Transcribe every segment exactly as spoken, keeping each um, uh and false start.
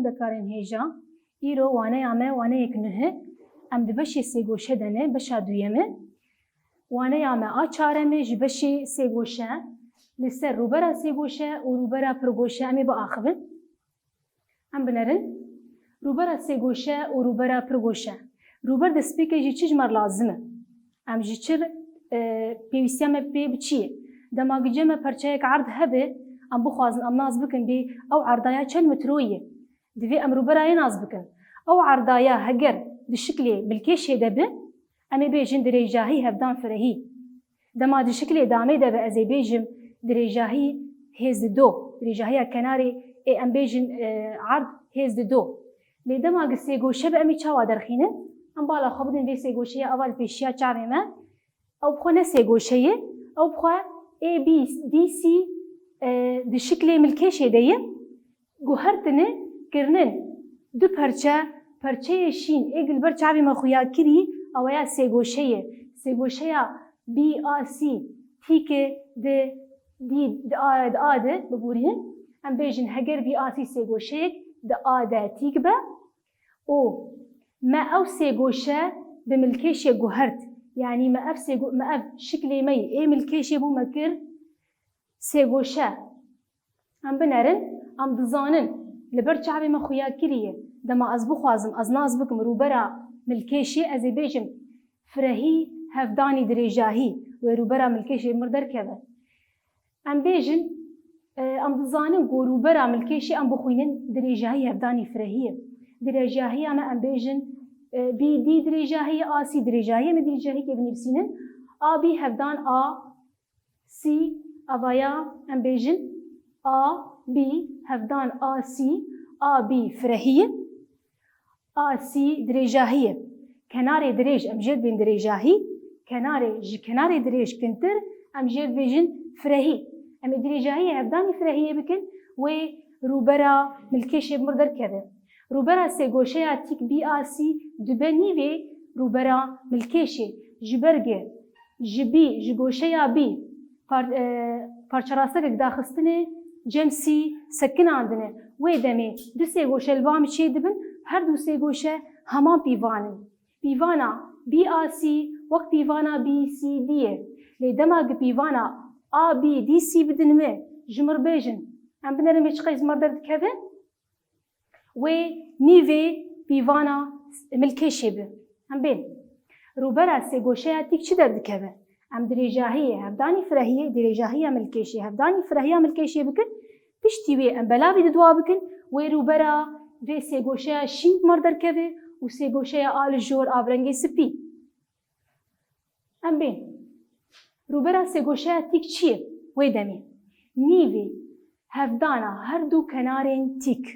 Dekarên hêja, îro waneya me waneyek nuh e. Em di beşê sêgoşe de ne, beşa duyem e. Waneya me a çarem e ji beşê sêgoşe. Li ser rûbera sêgoşe û rûbera pirgoşe em ê biaxivin. Em binerin. Rûbera sêgoşe û rûbera pirgoşe. Rûber destpêkê ji çi ji me re lazim e? Em ji çi, e, pêwîstiya me pê bi çi ye? Dema gije me perçeyek erd hebe, em bixwazin em nas bikin bê ew erdaya çend metroyî ye? Divê em rûberayê nas bikin. Ew erdaya heger di şiklê milkêşê de bi, em ê bêjin dirêjahî hevdan firehî. Dema di şiklê damê de be, ez ê bêjim dirêjahî hêz di do. Dirêjahiya kenarê ê em bêjin, e, erd hêz di do. Lê dema gi sêgoşe be, em ê çawa derxînin? Em bala xwe bidin vê sêgoşeyê, eva li pêşiya çavê me. Ew bi xwe ne sêgoşe ye, ew bi xwe A B D C, e, di şiklê milkêşê de ye. Guhertine kirinin du perçe, perçeyê şîn ê gi li ber çavê me xuya kirî, ew ya sêgoşe ye. Sêgoşeya B A C tîke di dî, di a, di a de biborînin. Em bêjin heger B A C sêgoşeyek di a de tîk be û me ew sêgoşe bi milkêşê guhert. Yanî me ev sêgo-, me ev şiklê me yê ê milkêşê bû me kir sêgoşe. Em binerin, em dizanin li ber çavê me xuya kiriye. Dema ez bixwazim, ez nas bikim rûbera milkêşê, ez ê bêjim firehî hevdanî dirêjahî, wê rûbera milkêşê mir derkeve. Em bêjin, e, em dizanin ku rûbera milkêşê em bixwînin dirêjahî hevdanî firehî ye. Dirêjahiya me em bêjin, e, B D dirêjahî ye, A C dirêjahî ye, em ê dirêjahîkê binivîsînin. A B hevdan A C, avaya em bêjin A B, hevdan A C, A B firehî ye, A C dirêjahî ye. Kenarê dirêj em jê dibên dirêjahî, kenarê ji kenarê dirêj kintir em jê dibêjin firehî. Em ê dirêjahiyê hevdanî firehiyê bikin, wê rûbera milkêşê bi mir derkeve. Rûbera sêgoşeya tîk B A C dibe nîvê rûbera milkêşê. Ji ber ge, ji bî, ji goşeya bî par-, e, parçerastekek daxistine, cem sî sekinandine. Wê demê du sêgoşe li ba min çê dibin, her du sêgoşe heman pîvan in. Pîvana B A C wek pîvana B C D ye. Lê dema gi pîvana A B D C bidin me, ji mir bêjin. Em binerin vê çiqas ji mir derdikeve? Wê nîvê pîvana milkêşê bi. Em bên. Rûbera sêgoşeya tîk çi derdikeve? Em dirêjahiyê hevdanî firehiyê, dirêjahiya milkêşê hevdanî firehiya milkêşê bikin. Piştî wê em belavî di dua bikin, wê rûbera vê sêgoşeya şîn mar derkeve û sêgoşeya a li jor a bi rengê spî. Em bên. Rûbera sêgoşeya tîk çi ye? Wê demê. Nîvê hevdana her du kenarên tîk.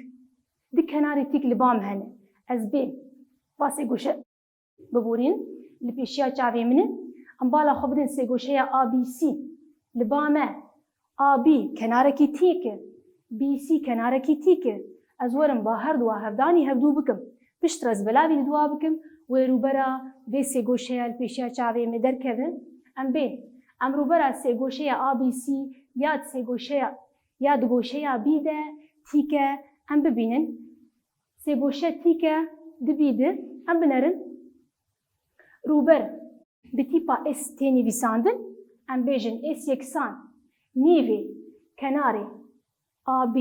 Du kenarê tîk li ba min hene. Ez bên. Va sêgoşe biborîn, li pêşiya çavê min e. Em bala xwe bidin sêgoşeya A B C. Li ba me A B kenarekî tîk e, B C kenarekî tîk e. Ez werim ba her dua hevdanî hevdû bikim. Piştre ez belavî li dua bikim, wê rûbera vê sêgoşeya li pêşiya çavê me derkeve. Em bên. Em rûbera sêgoşeya A B C ya di sêgoşeya, ya di goşeya bî de tîke em bibînin. Sêgoşe tîke di bî de em binerin. Rûber bi tîpa S tê nivîsandin, em bêjin S yeksan nîvê kenarê A B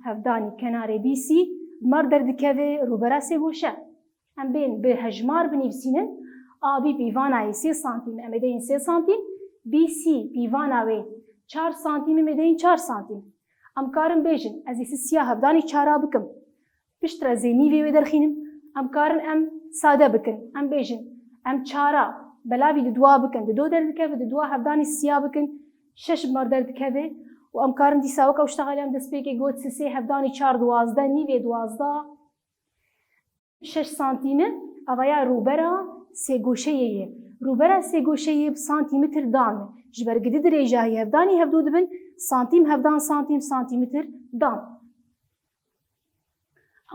hevdanî kenarê B C mar derdikeve rûbera sêgoşe. Em bên bi hejmar binivîsînin, A B pîvana wê sê santîm, em ê deyên sê santîm, B C pîvana wê çar santîm, em ê deyên çar santîm. Em karin bêjin, ez ê sisiya hevdanî çara bikim. Piştre ez ê nîvê wê derxînim. Em karin em sade bikin. Em bêjin, em çara belavî di dua bikin, di do derdikeve, di dua hevdanî siya bikin, şeş bi mar derdikeve û em karin dîsa wek ew ştexalê em destpêkê got, sisê hevdanî çar duwazdeh, nîvê duwazdeh, şeş santîm e, avaya rûbera sêgoşeyê ye. Rûbera sêgoşeyê bi santîmetr dam e. Ji ber gidi dirêjahî hevdanî hevdû dibin, santîm hevdan santîm, santîmetr dam.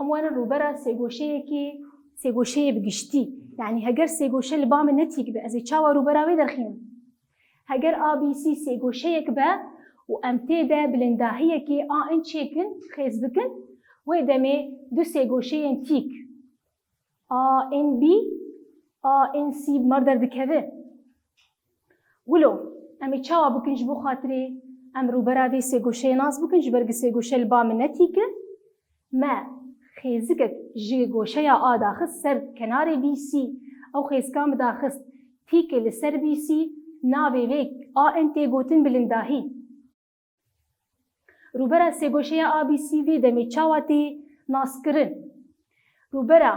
Em werin rûbera sêgoşeyekê, sêgoşeyê bi giştî. Yanî heger sêgoşe li ba min ne tîk be, ez ê çawa rûbera wê derxînim? Heger A B C sêgoşeyek be û em tê de bilindahiyekê a in çêkin, xêz bikin Wê demê du sêgoşeyên tîk, A N B, A N C bi me re derdikeve. Wilo, em ê çawa bikin ji bo xatirê em rûbera vê sêgoşeyê nas bikin, ji ber ku sêgoşe li ba min ne tîk e? Me xêzikek ji goşeya A daxist ser kenarê B C. Ew xêzika min daxist tîkê li ser B C, navê vê A N tê gotin bilindahî. Rûbera sêgoşeya A B C vê demê çawa tê naskirin? Rûbera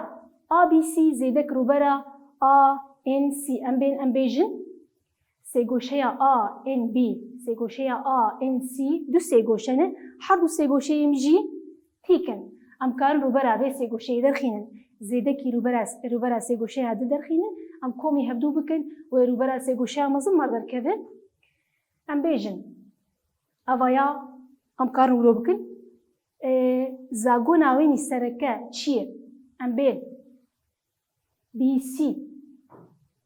A B C zêdek rûbera A N C. Em bên em bêjin, sêgoşeya A N B, sêgoşeya A N C du sêgoşe ne, her du sêgoşeyê min jî tîk in. Em karin rûbera vê sêgoşeyê derxînin. Zêdekî rûbera, rûbera sêgoşeya di derxînin. Em komî hevdû bikin, wê rûbera sêgoşeya mezin me re derkeve. Em bêjin, evaya em karin wilo bikin. E, zagona wênî sereke çi ye? Em bên B C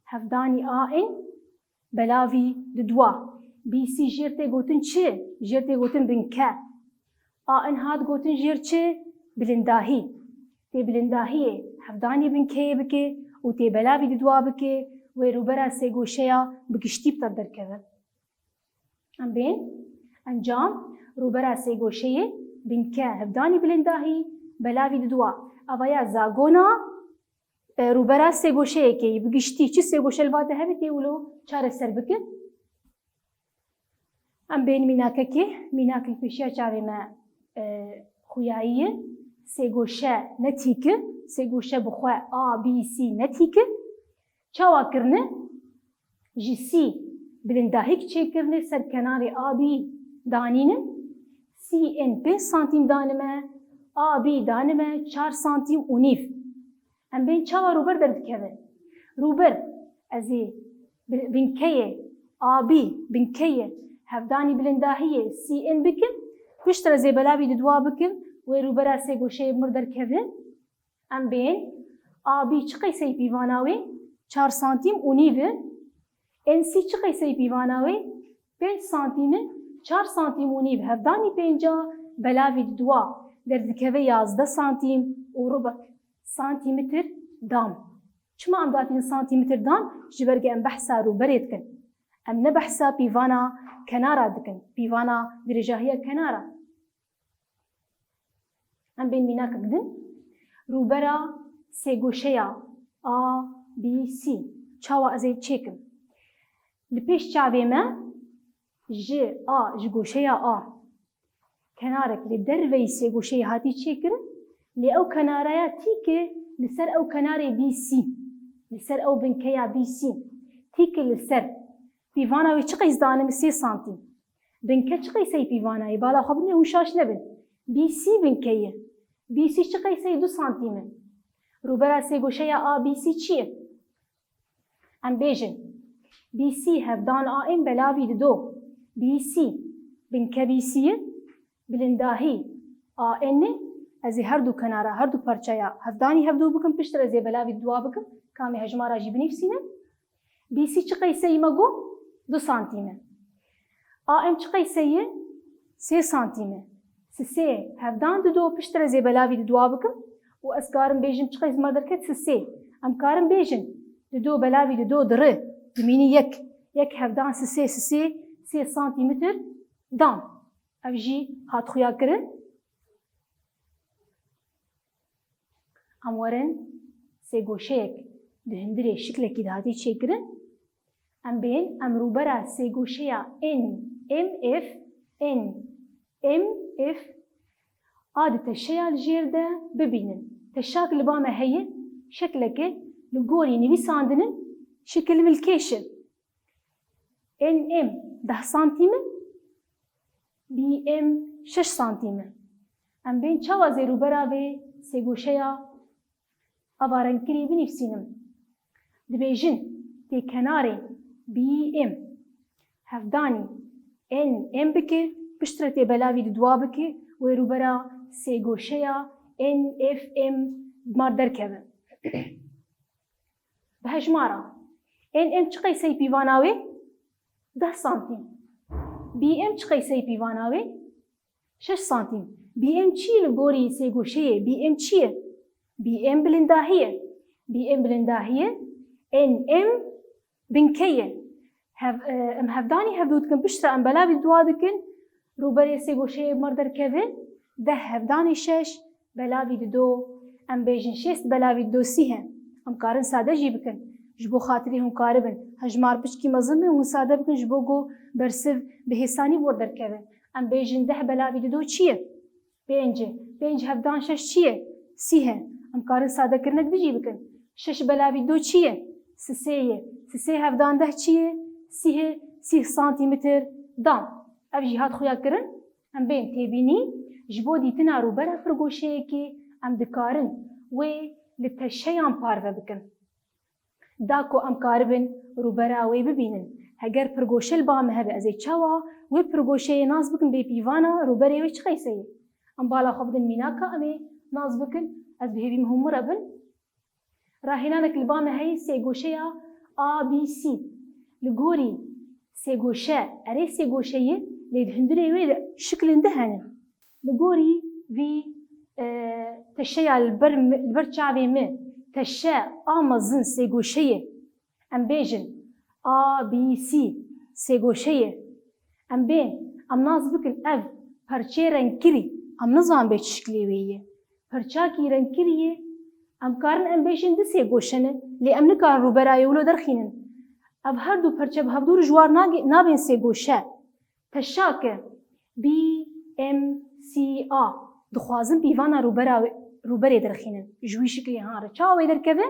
hevdanî A N belavî di dua. B C jêr tê gotin çi? Jêr tê gotin binke. A N hat gotin jêr çi? Bilindahî. Tê bilindahiyê hevdanî binkeyê bike û tê belavî di dua bike, wê rûbera sêgoşeya bi giştî bi te derkeve. Em bên, encam, rûbera sêgoşeyê, binke, hevdanî bilindahî, belavî di dua. Evaya zagona, e, rûbera sêgoşeyekê yî, bi giştî çi sêgoşe li va te hebe tê wilo çareser bikin. Em bên mînakekê, mînak li pêşiya çavê me, e, xuyayî ye. Sêgoşe ne tîk e, sêgoşe bi xwe A B C ne tîk e. Çawa kirine? Ji C bilindahîk çêkirine ser kenarê A B danîne. C N pênc santîm dane me, A B dane me çar santîm û nîv. Em bên çawa rûber derdikeve? Rûber, ez ê bi-, binkeyê A B, binkeyê hevdanî bilindahiyê C N bikim, piştre ez ê belavî di dua bikim, wê rûbera sêgoşeyê bi mir derkeve. Em bên, A B çi qeyseyî pîvana wê? Çar santîm û nîv e. N C çi qeyseyî pîvana wê? Pênc santîm e. Çar santîm û nîv hevdanî pênca belavî di dua derdikeve yazdeh santîm û rubi santîmetr dam. Çima em datînin santîmetr dam? Ji ber ku em behsa rûberê dikin. Em ne behsa pîvana kenara dikin. Pîvana dirêjahiya kenara. Em bên mînakek din. Rûbera sêgoşeya A B C. Çawa ez ê çêkim? Li pêş çavê me ji A, ji goşeya A kenarek li derveyî sêgoşeyê hatî çêkirin. Lê ew kenaraya tîk e li ser ew kenarê B C. Li ser ew binkeya B C. Tîk e li ser. Pîvana wê çi qeys dane min? Sê santîm. Binke çi qeyseyî pîvana ye? Bala xwe binê hûn şaş nebin. B C binke ye. B C çi qeyseyî du santîm e. Rûbera sêgoşeya A B C çi ye? Em bêjin, B C hevdan A N belavî dido. B C binke B C ye. Bilindahî A N e. Ez ê her du kenara, her du parçeya hevdanî hevdû bikim, piştre ez ê belavî dua bikim. Kamê hejmara jî binivîsînim. B C çi qeyseyî me got? Du santîm e. A M çi qeyseyî? Sê santîm e. Sisê hevdan dido, piştre ez ê belavî di dua bikim û ez karim bêjim çi qeys me derket? Sisê. Em karin bêjin dido belavî dido diri. Dimînî yek. Yek hevdan sisê, sisê sê santîmetr dan. Ev jî hat xuya kirin. Em werin sêgoşeyek di hundirê şiklekî de hatî çêkirin. Em bên, em rûbera sêgoşeya N M F, N M F a di teşeya li jêr de bibînin. Teşak li ba me heye, şekleke li gorî nivîsandin in, şikil milkêş e. N M deh santîm e, B M şeş santîm e. Em bên çawa zê rûbera vê sêgoşeya ava rengkirî binivîsînim. Dibêjin, tê kenarê B M hevdanî N M bike, piştre tê belavî di dua bike, wê rûbera sêgoşeya N F M bi mar derkeve. Bi hejmara, N M çi qeyseyî pîvana wê? Deh santîm. B M çi qeyseyî pîvana wê? Şeş santîm. B M çi ye li gorî sêgoşeyê? B M çi ye? B M bilindahî ye. B M bilindahî ye. N M binke ye. Hev-, e, em hevdanî hevdu dikin, piştre em belavî dua dikin. Rûberê sêgoşeyê mir derkeve, deh hevdanî şeş, belavî dido, em bêjin şêst belavî dido sî he. Em karin sade jî bikin. Ji bo xatirî hûn karibin hejmar piçkî mezin bin, hûn sade bikin ji bo ku bersiv bi hêsanî bor derkeve. Em bêjin deh belavî dido çi ye? Pênc e. Pênc hevdan şeş çi ye? Sî he. Em karin sadekirinek din jî bikin. Şeş belavî dido çi ye? Sisê ye. Sisê hevdan deh çi ye? Sî he. Sî santîmetr dan. Ev jî hat xuya kirin. Em bên têbînî, ji bo dîtina rûbera pirgoşeyekê em dikarin wê li teşeyan parve bikin. Da ku em karibin rûbera wê bibînin. Heger pirgoşe li ba me hebe, ez ê çawa wê pirgoşeyê nas bikim bê pîvana rûberê wê çi qeyse ye? Em bala xwe bidin mînaka, em ê nas bikin, ez bi hêvî min hûn min re bin. Rahênanek li ba me heye sêgoşeya A B C. Li gorî sêgoşe, erê sêgoşe ye, lê di hundirê wê de şiklên di hene. Li gorî vî, e, teşeya li ber mi, li ber çavê min, teşe A mezin sêgoşe ye. Em bêjin A B C sêgoşe ye. Em bên, em nas bikin ev perçeyê rengkirî, em nizanin bê çi şiklê wê ye. Perçakî rengkirî ye, em karin em bêjin du sêgoşe ne, lê em nikarin rûberayê wilo derxînin. Ev her du perçe bi hevdû re ji war nagê-, nabên sêgoşe. Teşak e. B M C A. Dixwazin pîvana rûbera, rûberê derxînin. Ji wî şiklê han re. Çawa wê derkeve?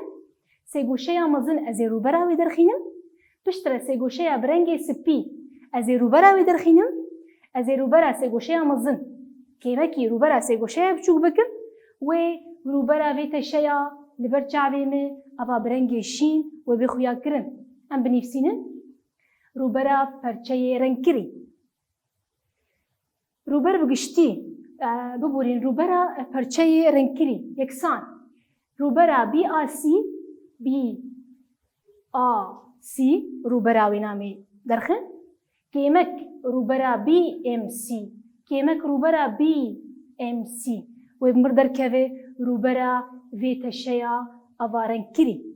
Sêgoşeya mezin ez ê rûbera wê derxînim. Piştre sêgoşeya bi rengê spî ez ê rûbera wê derxînim. Ez ê rûbera sêgoşeya mezin, kêmekî rûbera sêgoşeya biçûk bikim. Wê rûbera vê teşeya li ber çavê min, eva bi rengê şîn, wê bê xuya kirin. Em binivîsînin. Rûbera perçeyê rengkirî. Rûber bi giştî, e, biborîn, rûbera perçeyê rengkirî, yeksan. Rûbera B A C, B A C, rûbera wê namê derxin. Kêmek rûbera B M C, kêmek rûbera B M C. Wê bi mir derkeve rûbera vê teşeya ava rengkirî.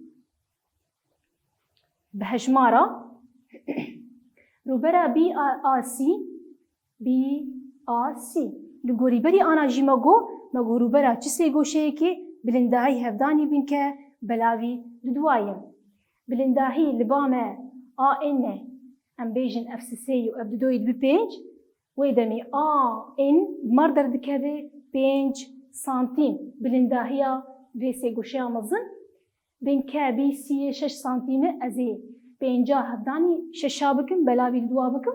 Bi hejmara, rûbera B A C, B A C. Li gorî berî ana jî me got, me got rûbera çi sêgoşeyekê bilindahî hevdanî binke belavî diduwa ye. Bilindahî li ba me A N e. Em bêjin ev sisê û ev didoyê dibe pênc. Wê demê A N mar derdikeve pênc santîm. Bilindahiya vê sêgoşeya mezin. Binke B C yê şeş santîm e, ez ê pênca hevdanî şeşa bikim, belavî diduwa bikim.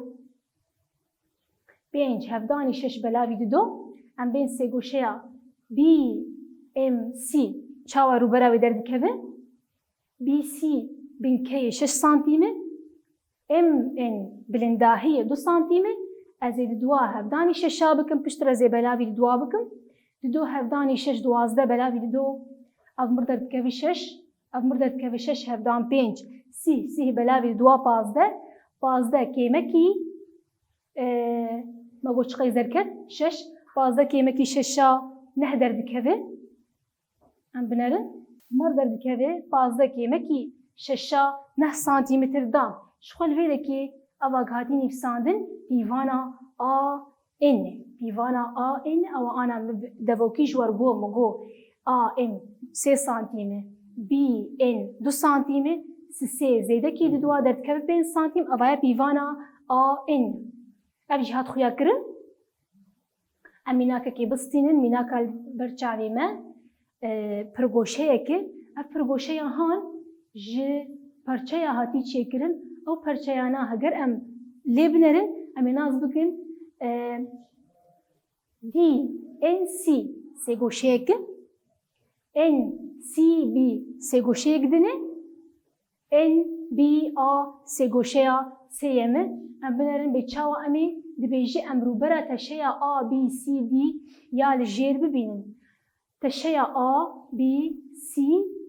Pênc hevdanî şeş belavî dido. Em bên sêgoşeya B M C. Çawa rûbera wê derdikeve? B C binkeyê şeş santîm e. M N bilindahiyê du santîm e. Ez ê diduwa hevdanî şeşa bikim, piştre ez ê belavî diduwa bikim. Dido hevdanî şeş, duwazdeh belavî dido. Ev mir derdikeve şeş. Ev mir derdikeve şeş hevdan pênc. Sî, sî belavî diduwa pazdeh. Pazdeh kêmekî, e, me got çiqey derket? Şeş. Pazdeh kêmekî şeşa neh derdikeve. Em binerin. Mir derdikeve pazdeh kêmekî şeşa neh santîmetr dan. Ji xwe li vê dekê eva gihatî nivîsandin pîvana A N. Pîvana A N, ewa ana min devokî ji we re got, min got A M sê santîm e, B N du santîm e, sisê zêdekî diduwa derdikeve pênc santîm, eva ye pîvana A N. Ev jî hat xuya kirin. Em mînakekê bistînin, mînaka li ber çavê me, e, pirgoşeyek e. Ev pirgoşeya han ji perçeya hatî çêkirin. Ew perçeyana heger em lê binerin, em ê nas bikin, e, D N C sêgoşeyek e. N C B sêgoşeyek din e. N B A sêgoşeya sêyem e. Em binerin bê çawa em ê dibêjî em rûbera teşeya A, B, C, D ya li jêr bibînin. Teşeya A, B, C,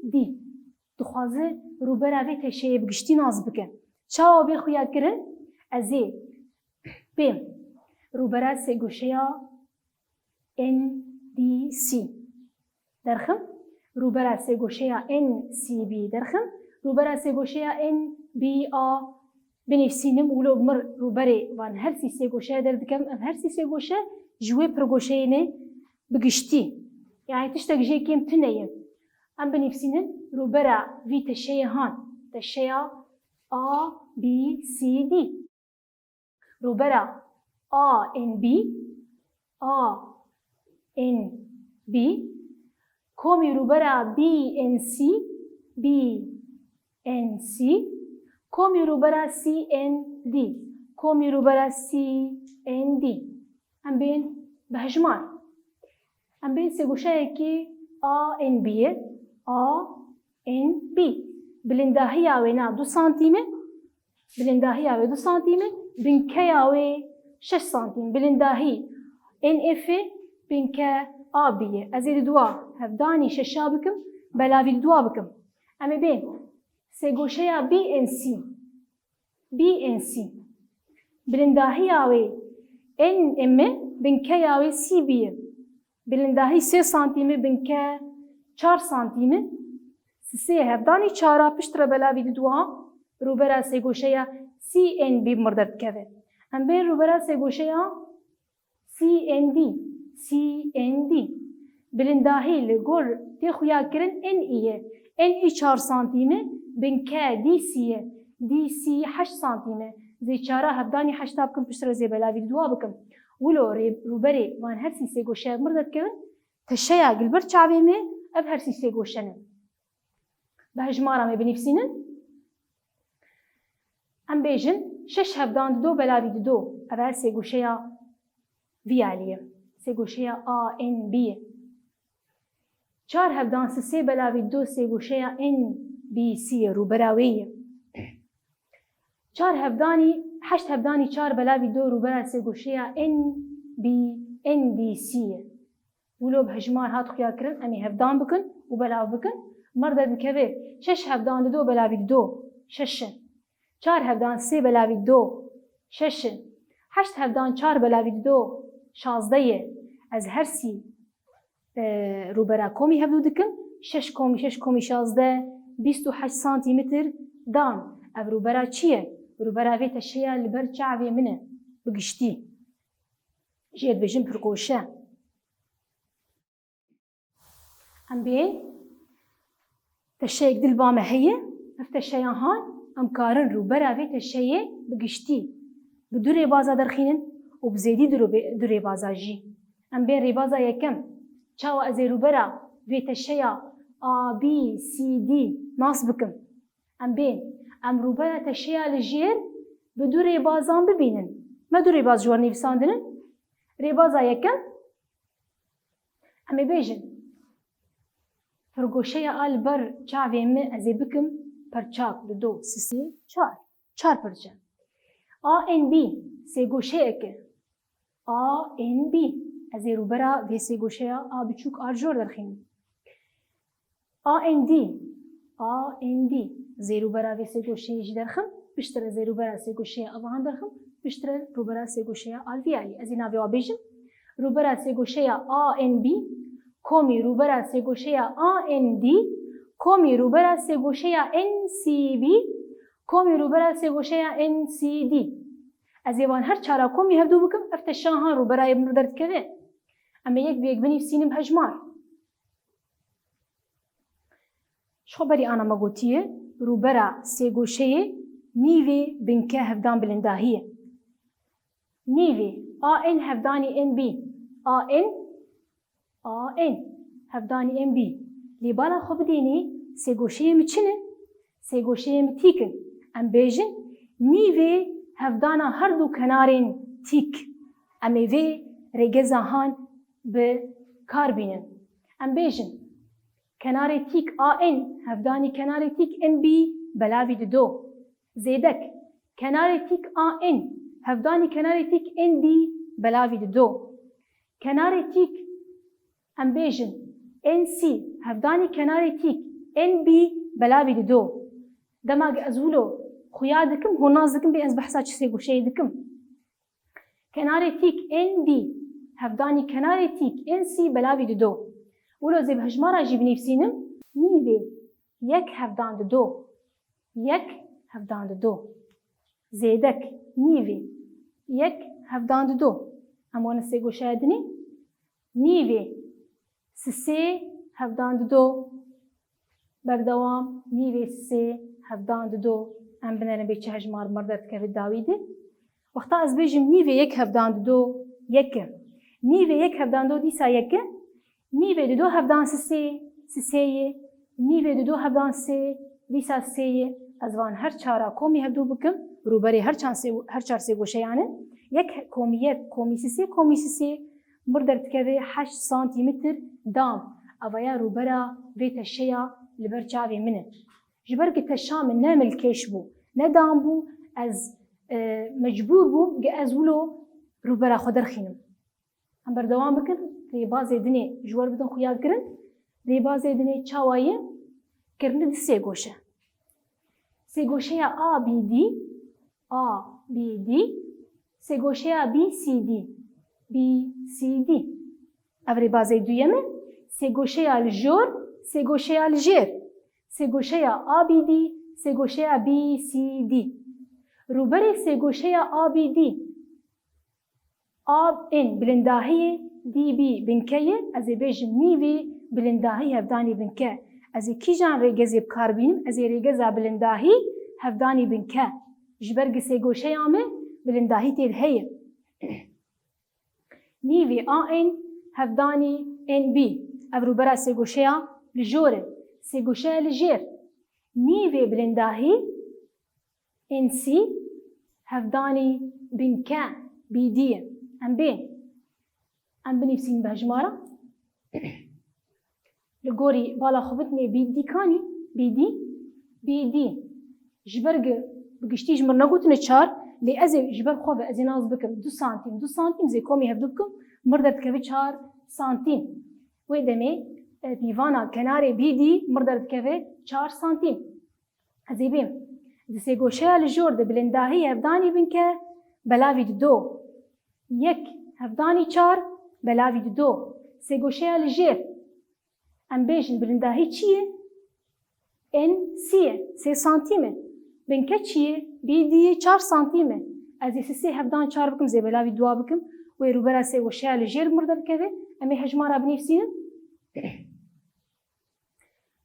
D. Dixwaze rûbera vê teşeyê bi giştî nas bike. Çawa bê xuya kirin? Ez ê bêm rûbera sêgoşeya N D C derxim. Rûbera sêgoşeya N C B derxim. Rûbera sêgoşeya N B A binivîsînim, wilo mir rûberê van her sî sêgoşeya derdikem, ev her sî sêgoşe ji wê pirgoşeyê ne bi giştî. Yani tiştek jê kêm tune ye. Em binivîsînin rûbera vî teşeyê han, teşeya A B C D. Rûbera A N B, A N B, komî rûbera B N C, B N C, komî rûbera C N D, komî rûbera C N D. Em bên bi hejmar. Em bên sêgoşeyekê A N B ye, A N B. Bilindahiya wê na du santîm e, bilindahiya wê du santîm e, binkeya wê şeş santîm. Bilindahî N F, binke A B ye. Ez ê di dua hevdanî şeşa bikim, belavî di dua bikim. Em ê bên sêgoşeya B N C. B N C. Bilindahiya wê N M, binkeya wê C B ye. Bilindahî sê santîm e, binke çar santîm e. Sisê hevdanî çara piştre belavî di dua rûbera sêgoşeya C N B mir derdikeve. Em bên rûbera sêgoşeya C N D, C N D. Bilindahî li gor tê xuyakirin N E ye. N E çar santîm e, binke D C ye. D C heşt santîm e. Zê çara hevdanî heşta bikim, piştre zê belavî di dua bikim. Wilo rê-, rûberê van her sî sêgoşeya mir derdikevin, teşeya gilber çavê me, ev her sî sêgoşe ne. Bi hejmara me binivîsînin. Em bêjin şeş hevdan dido belavî dido. Ev e sêgoşeya vî alî ye. Sêgoşeya A N B ye. Çar hevdan sisê belavî dido sêgoşeya N B C ye, rûbera wê ye. Çar hevdanî, heşt hevdanî çar belavî dido rûbera sêgoşeya N B, N D C ye. Wilo bi hejmar hat xuya kirin, em ê hevdan bikin û belav bikin. Mir derdikeve şeş hevdan dido belavî dido, şeş e. Çar hevdan sê belavî dido, şeş e. Heşt hevdan çar belavî dido, şazdeh ye. Ez her sî, e, rûbera komî hevdû dikim. Şeş komî şeş komî şazdeh, bîst û heşt santîmetr dan. Ev rûbera çi ye? Rûbera vê teşeya li ber çavê min e, bi giştî. Jê dibêjin pirgoşe. Em bê teşeyek dil ba me heye, ev teşeya han, em karin rûbera vê teşeyê bi giştî bi du rêbaza derxînin û bi zêdî du rûbe-, du rêbaza jî. Em bên rêbaza yekem, çawa ez ê rûbera vê teşeya A B C D nas bikim. Em bên, em rûbera teşeya li jêr bi du rêbazan bibînin. Me du rêbaz ji we re nivîsandine. Rêbaza yekem, em ê bêjin, pirgoşeya a li ber çavê min ez ê bikim pirçak, dido, sisê, çar. Çar pirçe. A N B, sêgoşeyek e. A N B. Ez ê rûbera vê sêgoşeya a biçûk a li jor derxînim. A N D, A N D. Zê rûbera vê sêgoşeyê jî derxim, piştre zê rûbera sêgoşeya a van derxim, piştre rûbera sêgoşeya a vî alî. Ez ê navê wa bêjim. Rûbera sêgoşeya A N B, komî rûbera sêgoşeya A N D, komî rûbera sêgoşeya N C B, komî rûbera sêgoşeya N C D. Ez ê van her çara komî hevdû bikim, ev teşa han rûberayê min derdikeve. Em ê yek bi yek binivîsînin bi hejmar. Ji xwe berî ana me gotiye, rûbera sêgoşeyê nîvê binke hevdan bilindahî ye. Nîvê A N hevdanî N B, A N, A N hevdanî N B. Lê bala xwe bidênê sêgoşeyê min çi ne? Sêgoşeyê min tîk in. Em bêjin nîvê hevdana her du kenarên tîk. Em ê vê rêgeza han bi kar bînin. Em bêjin, kenarê tîk A N hevdanî kenarê tîk N B belavî dido. Zêdek, kenarê tîk A N hevdanî kenarê tîk N D belavî dido. Kenarê tîk, em bêjin, N C hevdanî kenarê tîk N B belavî dido. Dema ez wilo xuya dikim, hûn nas dikim bê ez behsa çi sêgoşeyê dikim. Kenarê tîk N D Hevdanî kenarê tîk ên sî belavî dido. Wilo zê bi hejmara jî binivîsînim. Nîvê yek hevdan dido. Yek hevdan dido. Zêdek, nîvê yek hevdan dido. Em wana sêgoşeya dinê. Nîvê sisê hevdan dido. Berdewam, nîvê sisê hevdan dido. Em binerin bê çi hejmar mir derdikeve dawî de. Wexta ez bêjim nîvê yek hevdan dido, yek e. Nîvê yek hevdan dido dîsa yek e. Nîvê dido hevdan sisê, sisê ye. Nîvê dido hevdan sê, dîsa sê ye. Ez van her çara komî hevdu bikim, rûberê her çar sê, her çar sêgoşeyan in. Yek komî yek, komî sisê, komî sisê. Mir derdikeve heşt santîmetr dam. Evaya rûbera vê teşeya li ber çavê min e. Ji ber ku teşa min ne milkêş bû, ne dam bû, ez, e, mecbûr bûm ku ez wilo rûbera xwe derxînim. Em berdewam bikin, rêbazê dinê ji we re bidin xuyakirin. Rêbazê dinê çawa ye? Kirine di sêgoşe. Sêgoşeya A B D, A B D, sêgoşeya B C D, B C D. Ev rêbazê duyem e, sêgoşeya li jor, sêgoşeya li jêr. Sêgoşeya A B D, sêgoşeya B C D. Rûberê sêgoşeya A B D. A N bilindahiyê, D B binke ye, ez ê bêjim nîvê bilindahî hevdanî binke. Ez ê kîjan rêgezê bi kar bînim? Ez ê rêgeza bilindahî hevdanî binke. Ji ber ku sêgoşeya me bilindahî tê de heye. Nîvê A N hevdanî N B. Ev rûbera sêgoşeya li jor e. Sêgoşeya li jêr. Nîvê bilindahî N C hevdanî binke, B D ye. Em bên. Em binivîsînin bi hejmara. Li gorî bala xwe bitinê B D kanî, B D, B D. Ji ber ku bi giştî ji mir negotine çar, lê ez ê ji ber xwe ve ez ê nas bikim du santîm, du santîm zê komî hevdu bikim, mir derdikeve çar santîm. Wê demê, e, pîvana kenarê B D mir derdikeve çar santîm. Ez ê bêm. Di sêgoşeya li jor de bilindahî hevdanî binke belavî dido. Yek hevdanî çar belavî dido. Sêgoşeya li jêr. Em bêjin bilindahî çi ye? N C ye, sê santîm e. Binke çi ye? B D ye, çar santîm e. Ez ê sisê hevdan çar bikim, zê belavî dua bikim. Wê rûbera sêgoşeya li jêr mir derdikeve. Em ê hejmara binivîsînin.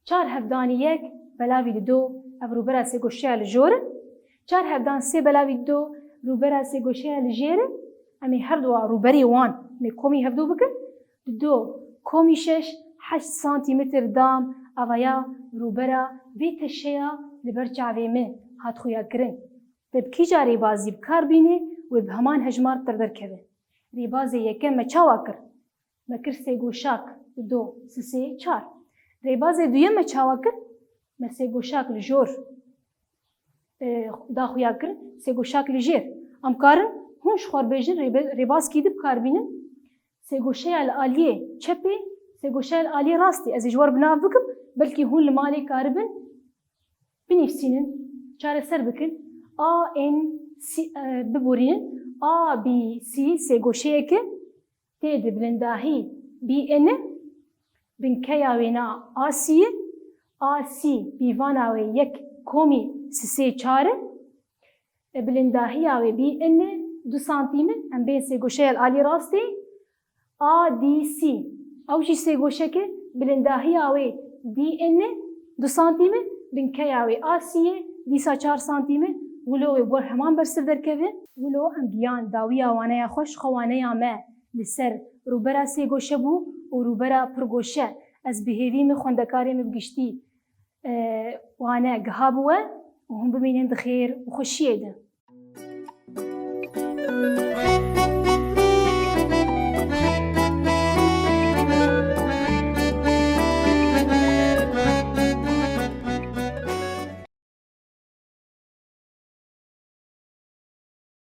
Çar hevdanî yek belavî dido, ev rûbera sêgoşeya li jor e. Çar hevdan sê belavî dido, rûbera sêgoşeya li jêr e. Em ê her dua rûberê wan mê komî hevdu bikin. Dido komî şeş, heşt santîmetr dam, avaya rûbera vê teşeya li ber çavê min hat xuyakirin. Te bi kîja rêbazî bi kar bîne, wê bi heman hejmar pir derkeve. Rêbazê yekem me çawa kir? Me kir sêgoşak, dido, sisê, çar. Rêbazê duyem me çawa kir? Me sêgoşak li jor, e, da xuya kir, sêgoşak li jêr. Em karin hûn ji xwe re bêjin, rêbe-, rêbaz kî di bi kar bînin? Sêgoşeya li aliyê çepê, sêgoşeya li aliyê rastê. Ez ê ji we re bi nav bikim, belkî hûn li malê karibin binivîsînin, çareser bikin. A N C, e, biborînin. A B C sêgoşeyek e. Tê di bilindahî B N e, binkeya wêna A C ye, A C pîvana wê yek komî sisê çar e, e, bilindahiya wê B N e du santîm e, em bên sêgoşeya li alî rastê, A D C. Ew jî sêgoşek e, bilindahiya wê D N e du santîm e, binkeya wê A C ye, dîsa çar santîm e, wilo wê bi wer heman bersiv derkeve. Wilo em giyan dawiya waneya xwe ji xwe waneya me li ser rûbera sêgoşe bû û rûbera pirgoşe. Ez bi hêvî me xwendekarê me bi giştî, e, wane giha bi we û hûn bimînin di xêr û xweşiyê de.